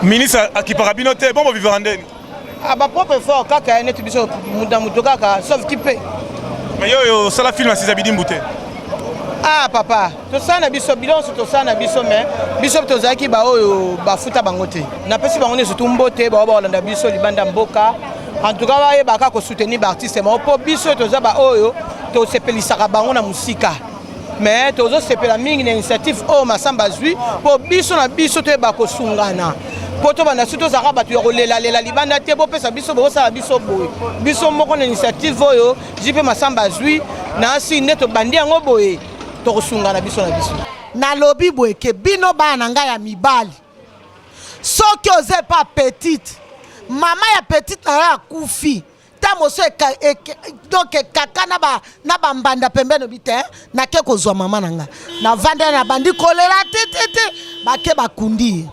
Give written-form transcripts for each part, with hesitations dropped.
Ministre akipaka bino te, bon bovivaka ndeni? Ah, ba propre effort kaka neti biso moto na moto kaka sauf kipe. Mais yo oyo osala film ya Siza Bidimbu te? Ah papa, tosala na biso bilonso, tosala na biso, mais biso tozalaki baoyo bafuta bango te. Napesi bango nyonso tu mbote, bao baolanda biso libanda mboka. En tout cas bayebaka kosoutenir baartiste bango, mpo biso toza baoyo tosepelisaka bango na mosika. Mais tozosepela mingi na initiative oyo Masamba azwi, mpo biso na biso toyeba kosungana, mpo tobanda su tozalaka bato ya kolelalela libanda te. Bopesa biso, bosala biso boye, biso moko na initiative oyo JP Masamba azwi na si nde tobandi yango boye, tokosungana biso na biso. Nalobi boye ke bino bana na ngai ya mibali, soki oza epa petite, mama ya petite na yo akufi, ta moso donc ekaka na bambanda pembeni, obi te nake kozwa mama na nga, navanda, nabandi kolela tititi, bake bakundi ye.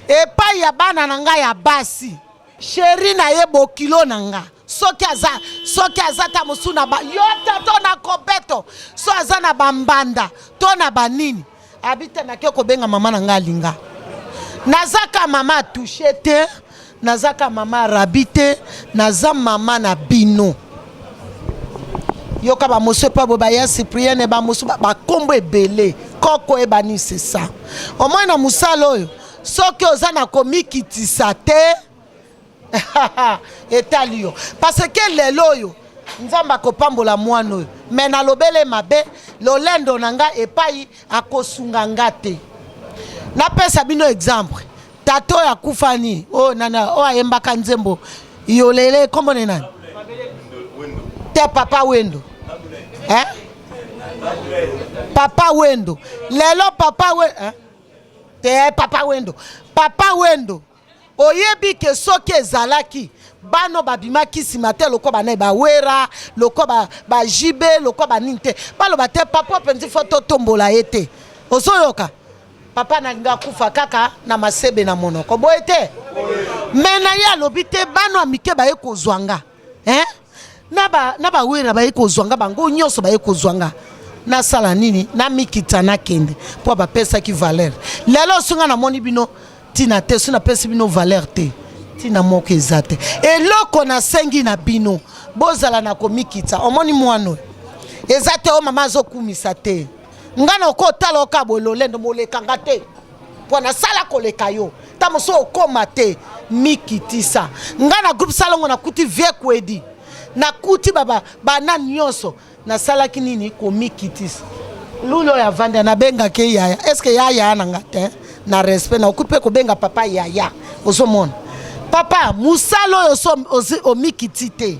Epai ya bana na ngai ya basi, chéri na ye, bokilo na nga, soki aza ta mosu na ba yo te to na kobeto, so aza na bambanda to na banini, abi te nake kobenga mama na ngai alinga. Nazaka mama atouche te, nazaka mama arabi te, naza mama na bino. Yoka, bamosu epa boye baya Cyprienne, bamosu bakombo ebele, koko ebani, c'est ça. Omoi na mosala oyo, soki oza na komikitisa te, etali yo, parce que lelo oyo Nzambe akopambola mwana oyo, me nalobele mabe, lolendo na nga epai akosunga nga te. Napesa bino exemple: tata oyo akufani, oyo nani, oyo ayembaka nzembo yolele, kombo ne nani te? Papa Wendo, eh? Papa Wendo, lelo papa we, eh? Te, papa Wendo, papa Wendo, oyebi ke soki ezalaki bano babimaki nsima te, lokwa bana bawera, lokwa bajibe, lokwa banini te, baloba te papa mpenzi fo totombola ye te. Ozoyoka, papa nalingi akufa kaka na masebe na monoko boye te, me na ye alobi te, bano ya mike baye kozwa nga, eh? Na bawera baye kozwa nga, bango nyonso baye kozwa nga, nasala nini? Namikita, nakende, mpo bapesaki valeur. Lelo songa namoni bino ntina te, so napesi bino valeur te, ntina moko eza te. Eloko nasengi na bino, bozala na komikita. Omoni mwana oyo eza te oyo mama azokumisa te, nga na okotala oka boye, lolendo molekanga te, mpo nasala koleka yo, ta mosu okóma te. Mikitisa. Nga na groupe Salongo nakuti vie kwedi, nakuti bana nyonso, nasalaki nini? Komikitisa. Lulu oyo avandi, nabengaki ye yaya. Est-ce ya yaya na nga te? Na respect, nakoki mpe kobenga papa yaya. Ozomona papa, mosala oyo so omikiti te,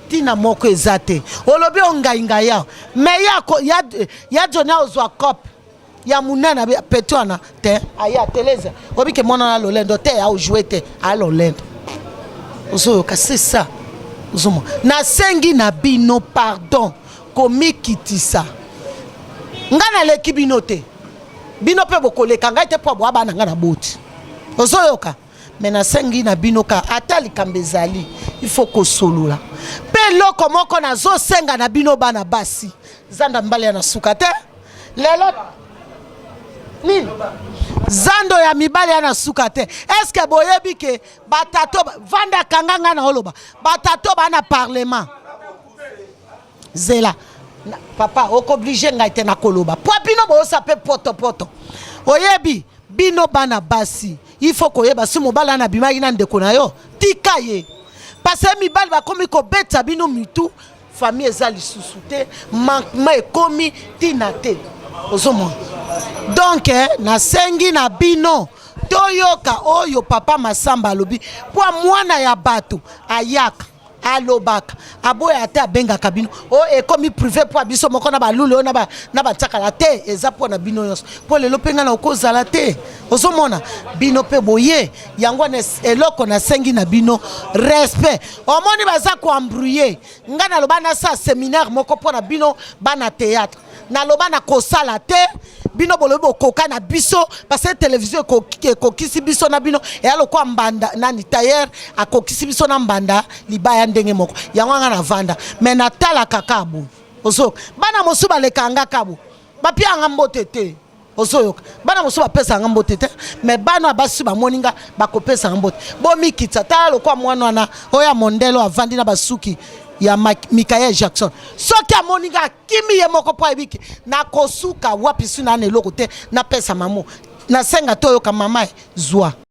ntina moko eza te. Olobi ongaingai awa, mais ya joni ozwa cope ya monene peti wana te, aya teleza, oyebi ke mwana na lolendo te, aojue te, aya lolendo. Ozoyoka, c'est ça. Ozomona, nasengi na bino pardon, komikitisa. Nga naleki bino te, bino mpe bokoleka ngai te, mpo bwa bana nga na boti. Ozoyoka, me nasengi na bino ka ata likambo ezali, il faut kosolola. Mpe eloko moko nazosenga na bino bana basi, zanda mibali ya na suka te. Lelo nini, zando ya mibali ya na suka te. Est-ce boyebi ke batato vanda kanga ngai na oloba, batato baa na parlement, zela papa, okoblige ngai te na koloba, po bino boyosa mpe potopoto. Oyebi, bino bana basi, il faut koyeba si mobali wana abimaki na ndeko na yo, tika ye, parce mibali bakomi kobeta bino mitu, famille eza lisusu te, manquement ekomi ntina te. Ozomona, donc nasengi na bino, toyoka oyo papa Masamba alobi, mpo mwana ya bato ayaka, alobaka, aboya ate, abengaka bino o ekomi privé, mpo biso moko na balulu oyo na batiakala te, eza mpo na bino nyonso, mpo lelo mpe ngai na okozala te. Ozomona, bino mpe boye yango wana. Eloko nasengi na bino, respect. Omoni, baza koembrouiller ngai. Naloba nasala séminaire moko mpo na bino bana théâtre, naloba na kosala te, bino bolobi bokoka na biso, parce que télévision ekokisi biso na bino, eya lokwa mbanda nani tailleur akokisi biso na mbanda libaya ndenge moko. Yango anga navanda, me natalaka kaka boye. Ozoka, bana mosusu balekanga kaka boye, bapianga mbote te. Ozoyoka, bana mosusu bapesaka nga mbote te, mais bana ya basi bamoni nga, bakopesaka mbote. Bomikitisa. Tala lokwa mwana wana oyo ya mondele oyo avandi na basuki ya Michael Jackson. Soki amoni nga, akimi ye moko, mpo ayebiki nakosuka wapi. Si na na eloko te, napesa mamo, nasenga te. Oyoka, mama, zwa.